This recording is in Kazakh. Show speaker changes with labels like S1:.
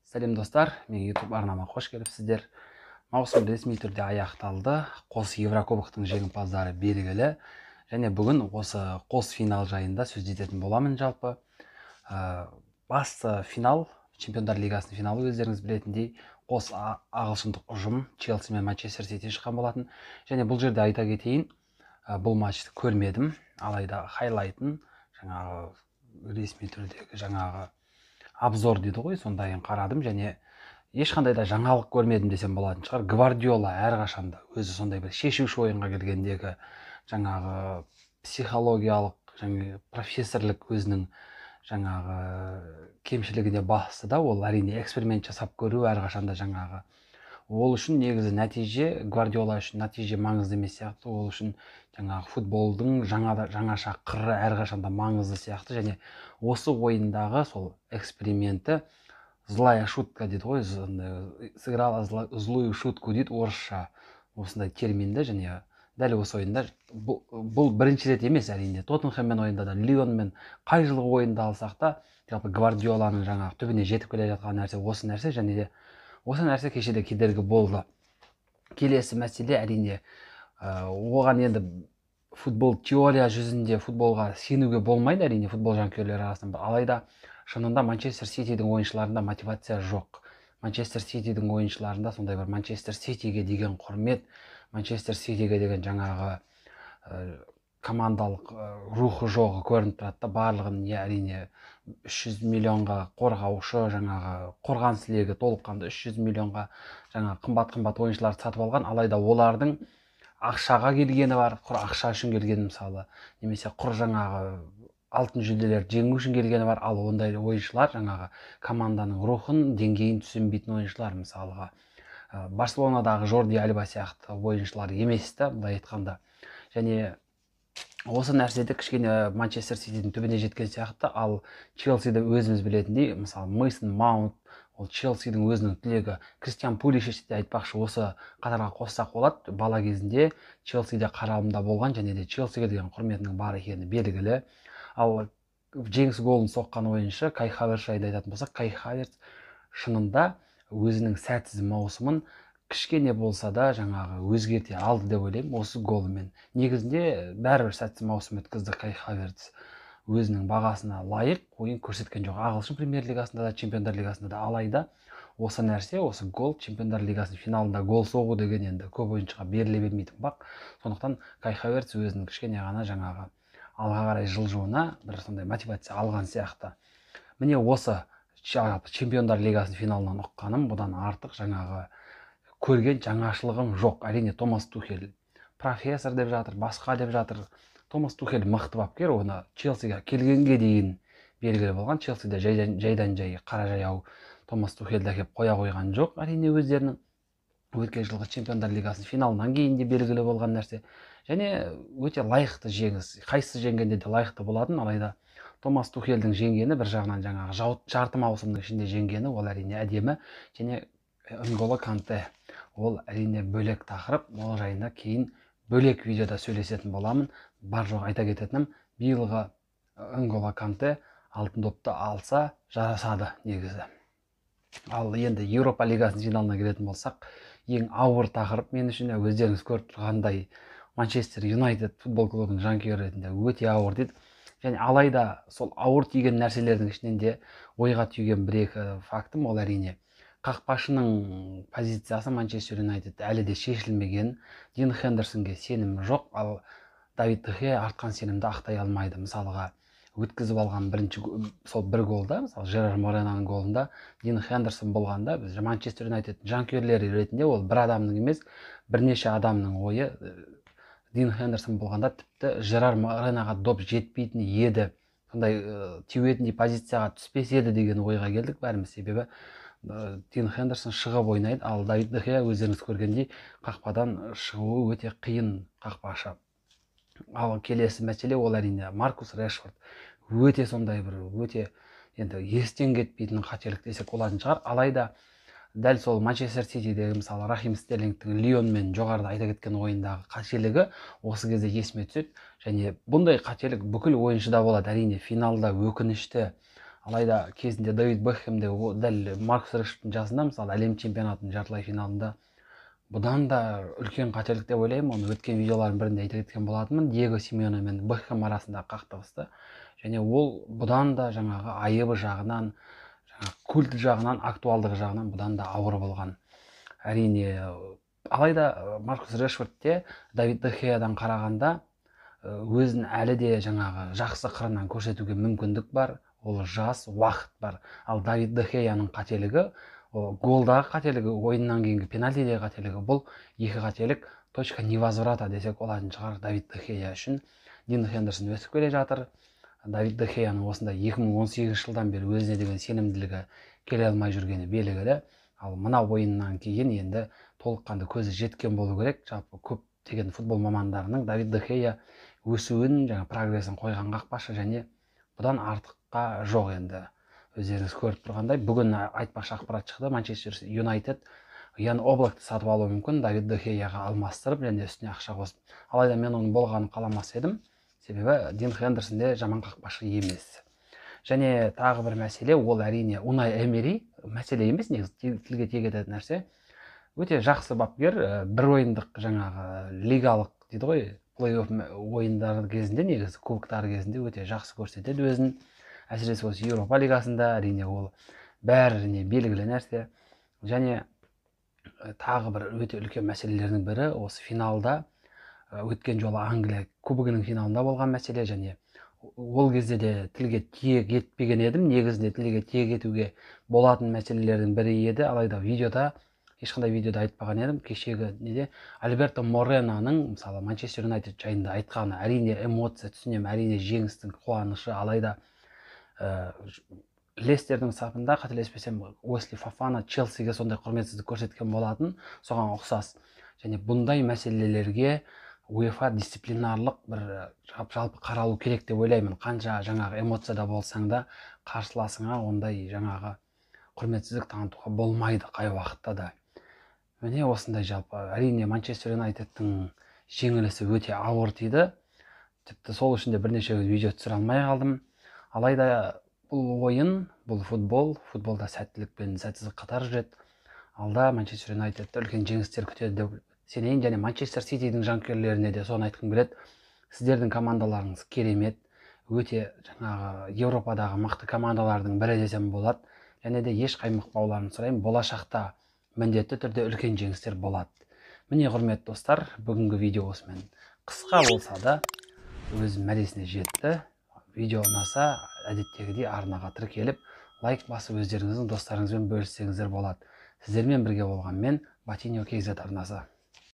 S1: Сәлем, достар! Менің YouTube арнама қош келіпсіздер. Маусым ресми түрде аяқталды. Қос еврокубоктың жеңімпаздары белгілі. Және бүгін осы қос финал жайында сөз ететін боламын жалпы. Басты финал Чемпиондар лигасының финалы, өздеріңіз білетіндей, қос ағылшындық ұжым Челси мен Манчестер Сити шыққан болатын. Және бұл жерде айта кетейін, бұл матчты көрмедім, алайда хайлайтын, жаңағы ресми түрдегі жаңағы обзор дейді ғой, сондайын қарадым және ешқандай да жаңалық көрмедім десем болатын шығар. Гвардиола әрқашанда өзі сондай бір шешуші ойынға келгендегі жаңағы психологиялық және профессорлік өзінің жаңағы кемшілігіне басты да, ол, әрине, эксперимент жасап көру әрқашанда жаңағы. Ол үшін негізі нәтиже, Гвардиола үшін нәтиже маңызды емес сияқты. Ол үшін жаңағы футболдың жаңаша қыры әрқашанда маңызды сияқты. Және осы ойындағы сол эксперименті, злая шутка дейді ғой, сыграла злую шутку дейді орысша осындай терминді. Және дәл осы ойында, бұл бірінші рет емес, әрине, Тоттенхэммен ойында да, Лионмен, қай жылғы ойында алсақ та, жалпы Гвардиоланың жаңағы түбіне жетіп келе жатқан нәрсе осы нәрсе. Және де осы нәрсе кеше де кедергі болды. Келесі мәселе, әрине, оған енді футбол теория жүзінде футболға сенуге болмайды, әрине, футбол жанкүйерлері арасында. Алайда шынында Манчестер Ситидің ойыншыларында мотивация жоқ. Манчестер Ситидің ойыншыларында сондай бір Манчестер Ситиге деген құрмет, Манчестер Ситиге деген жаңағы командалық рухы жоғы көрініп тұрады да барлығын. Иә, әрине, 300 миллионға қорғаушы, жаңағы қорғаныс легі толыққанды 300 миллионға жаңағы қымбат қымбат ойыншыларды сатып алған. Алайда олардың ақшаға келгені бар, құр ақша үшін келген, мысалы, немесе құр жаңағы алтын жүлделерді жеңу үшін келгені бар. Ал ондай ойыншылар жаңағы команданың рухын, деңгейін түсінбейтін ойыншылар, мысалға, Барселонадағы Жорди Альба сияқты ойыншылар емес та, былай айтқанда. Және осы нәрседе кішкене Манчестер Ситидің түбіне жеткен сияқты. Ал Челсиді өзіміз білетіндей, мысалы, Мейсон Маунт, ол Челсидің өзінің түлегі. Кристиан Пулишичті де, айтпақшы, осы қатарға қоссақ болады. Бала кезінде Челсиде қаралымда болған және де Челсиге деген құрметінің бар екені белгілі. Ал жеңіс голын соққан ойыншы Кай Хаверц жайында айтатын болсақ, Кай Хаверц шынында өзінің сәтсіз маусымын кішкене болса да жаңағы өзгерте алды деп ойлаймын осы голымен. Негізінде бәрібір сәтсіз маусым өткізді Кай Хаверц, өзінің бағасына лайық ойын көрсеткен жоқ ағылшын премьер лигасында да, Чемпиондар лигасында да. Алайда осы нәрсе, осы гол, Чемпиондар лигасының финалында гол соғу деген енді көп ойыншыға беріле бермейтін бақ. Сондықтан Кай Хаверц өзінің кішкене ғана жаңағы алға қарай жылжуына бір сондай мотивация алған сияқты. Міне, осы жалпы Чемпиондар лигасының финалынан ұққаным. Бұдан артық жаңағы көрген жаңашылығым жоқ. Әрине, Томас Тухель профессор деп жатыр, басқа деп жатыр. Томас Тухель мықты бапкер, оны Челсиге келгенге дейін белгілі болған. Челсиде жайдан жай қара жаяу Томас Тухельді әкеліп қоя қойған жоқ, әрине, өздерінің өткен жылғы Чемпиондар лигасының финалынан кейін де белгілі болған нәрсе. Және өте лайықты жеңіс, қайсысы жеңгенде де лайықты болатын. Алайда Томас Тухельдің жеңгені, бір жағынан жаңағы жарты маусымның ішінде жеңгені, ол, әрине, әдемі. Және Нголо Канте, ол, әрине, бөлек тақырып, ол жайында кейін бөлек видеода сөйлесетін боламын. Бар жоқ айта кететінім, биылғы Нголо Канте алтын допты алса, жарасады негізі. Ал енді Еуропа лигасының финалына келетін болсақ, ең ауыр тақырып мен үшін, өздеріңіз көріп тұрғандай, Манчестер Юнайтед футбол клубының жанкүйері ретінде өте ауыр дейді. Және алайда сол ауыр тиген нәрселердің ішінен де ойға түйген бір екі фактім, ол, әрине, қақпашының позициясы Манчестер Юнайтед әлі де шешілмеген. Дин Хендерсонге сенім жоқ, ал Давид де Хеа артқан сенімді ақтай алмайды. Мысалға, өткізіп алған бірінші сол бір голда, мысалы, Жерар Мореноның голында Дин Хендерсон болғанда, біз Манчестер Юнайтед жанкүйерлері ретінде, ол бір адамның емес, бірнеше адамның ойы, Дин Хендерсон болғанда тіпті Жерар Мореноға доп жетпейтін еді, сондай теуетіндей позицияға түспес еді деген ойға келдік бәріміз. Себебі Дин Хендерсон шығып ойнайды, ал Давид де Хеа, өздеріңіз көргендей, қақпадан шығуы өте қиын қақпашы. Ал келесі мәселе, ол, әрине, Маркус Решфорд. Өте сондай бір өте енді естен кетпейтін қателік десек болатын шығар. Алайда дәл сол Манчестер Ситидегі, мысалы, Рахим Стерлингтің Лионмен жоғарыда айта кеткен ойындағы қателігі осы кезде есіме түседі. Және бұндай қателік бүкіл ойыншыда болады, әрине, финалда өкінішті. Алайда кезінде Дэвид Бекхэм де дәл Маркус Решфордтың жасында, мысалы, әлем чемпионатының жартылай финалында бұдан да үлкен қателік деп ойлаймын. Оны өткен видеолардың бірінде айта кеткен болатынмын. Диего Симеоне мен Бекхэм арасындағы қақтығысты. Және ол бұдан да жаңағы айыбы жағынан, жаңағы культ жағынан, актуалдығы жағынан бұдан да ауыр болған. Әрине, алайда Маркус Решфорд те Давид де Хеадан қарағанда өзін әлі де жаңағы жақсы қырынан көрсетуге мүмкіндік бар. Ол жас, уақыт бар. Ал Давид де Хеаның қателігі, ол голдағы қателігі, ойыннан кейінгі пенальтидегі қателігі, бұл екі қателік точка невозврата десек болатын шығар Давид де Хеа үшін. Дин Хендерсон өсіп келе жатыр. Давид де Хеаның осындай 2018 жылдан бері өзіне деген сенімділігі келе алмай жүргені белгілі. Ал мына ойыннан кейін енді толыққанды көзі жеткен болу керек. Жалпы көптеген футбол мамандарының Давид де Хеа өсуін, жаңа прогресін қойған қақпашы, және бұдан артыққа жоқ енді. Өздеріңіз көріп тұрғандай, бүгін айтпақшы ақпарат шықты, Манчестер Юнайтед Ян Облакты сатып алуы мүмкін, Давид де Хеаға алмастырып және үстіне ақша қосып. Алайда мен оның болғанын қаламас едім, себебі Дин Хендерсон де жаман қақпашы емес. Және тағы бір мәселе, ол әрине Унай Эмери, мәселе емес, негізі тілге тиек ететін нәрсе. Өте жақсы бапкер, бір ойындық жаңағы лигалық дейді ғой, плей-офф ойындары кезінде, негізі кубоктар кезінде өте жақсы көрсетеді өзін. Әсіресе осы Еуропа лигасында, әрине ол бәріне белгілі нәрсе. Және тағы бір өте үлкен мәселелердің бірі осы финалда, өткен жолы Англия кубогының финалында болған мәселе, және ол кезде де тілге тиек етпеген едім, негізінде тілге тиек етуге болатын мәселелердің бірі еді. Алайда видеода, ешқандай видеода айтпаған едім. Кешегі неде Альберто Мореноның, мысалы, Манчестер Юнайтед жайында айтқаны, әрине эмоция түсінемін, әрине жеңістің қуанышы, алайда Лестердің сапында, қателеспесем, Уэсли Фофана Челсиге сондай құрметсіздік көрсеткен болатын, соған ұқсас. Және бұндай мәселелерге УЕФА дисциплинарлық бір жалпы қаралу керек деп ойлаймын. Қанша жаңағы эмоцияда болсаң да, қарсыласыңа ондай жаңағы құрметсіздік танытуға болмайды қай уақытта да. Міне осындай жалпы. Әрине Манчестер Юнайтедтің жеңілісі өте ауыр тиді. Тіпті сол үшін де бірнеше видео түсіре алмай қалдым. Алайда бұл ойын, бұл футбол, футболда сәттілік пен сәтсіздік қатар жүреді. Алда Манчестер Юнайтедті үлкен жеңістер күтеді деп сенейін. Және Манчестер Ситидің жанкүйерлеріне де соны айтқым келеді. Сіздердің командаларыңыз керемет, өте жаңағы Еуропадағы мықты командалардың бірі десем болады. Және де еш қаймықпауларын сұраймын. Болашақта міндетті түрде үлкен жеңістер болады. Міне, құрметті достар, бүгінгі видео осымен қысқа болса да өз мәресіне жетті. Видео ұнаса, әдеттегідей арнаға тіркеліп, лайк басып, өздеріңіздің достарыңызбен бөліссеңіздер болады. Сіздермен бірге болған мен, Батиньо KZ арнасы.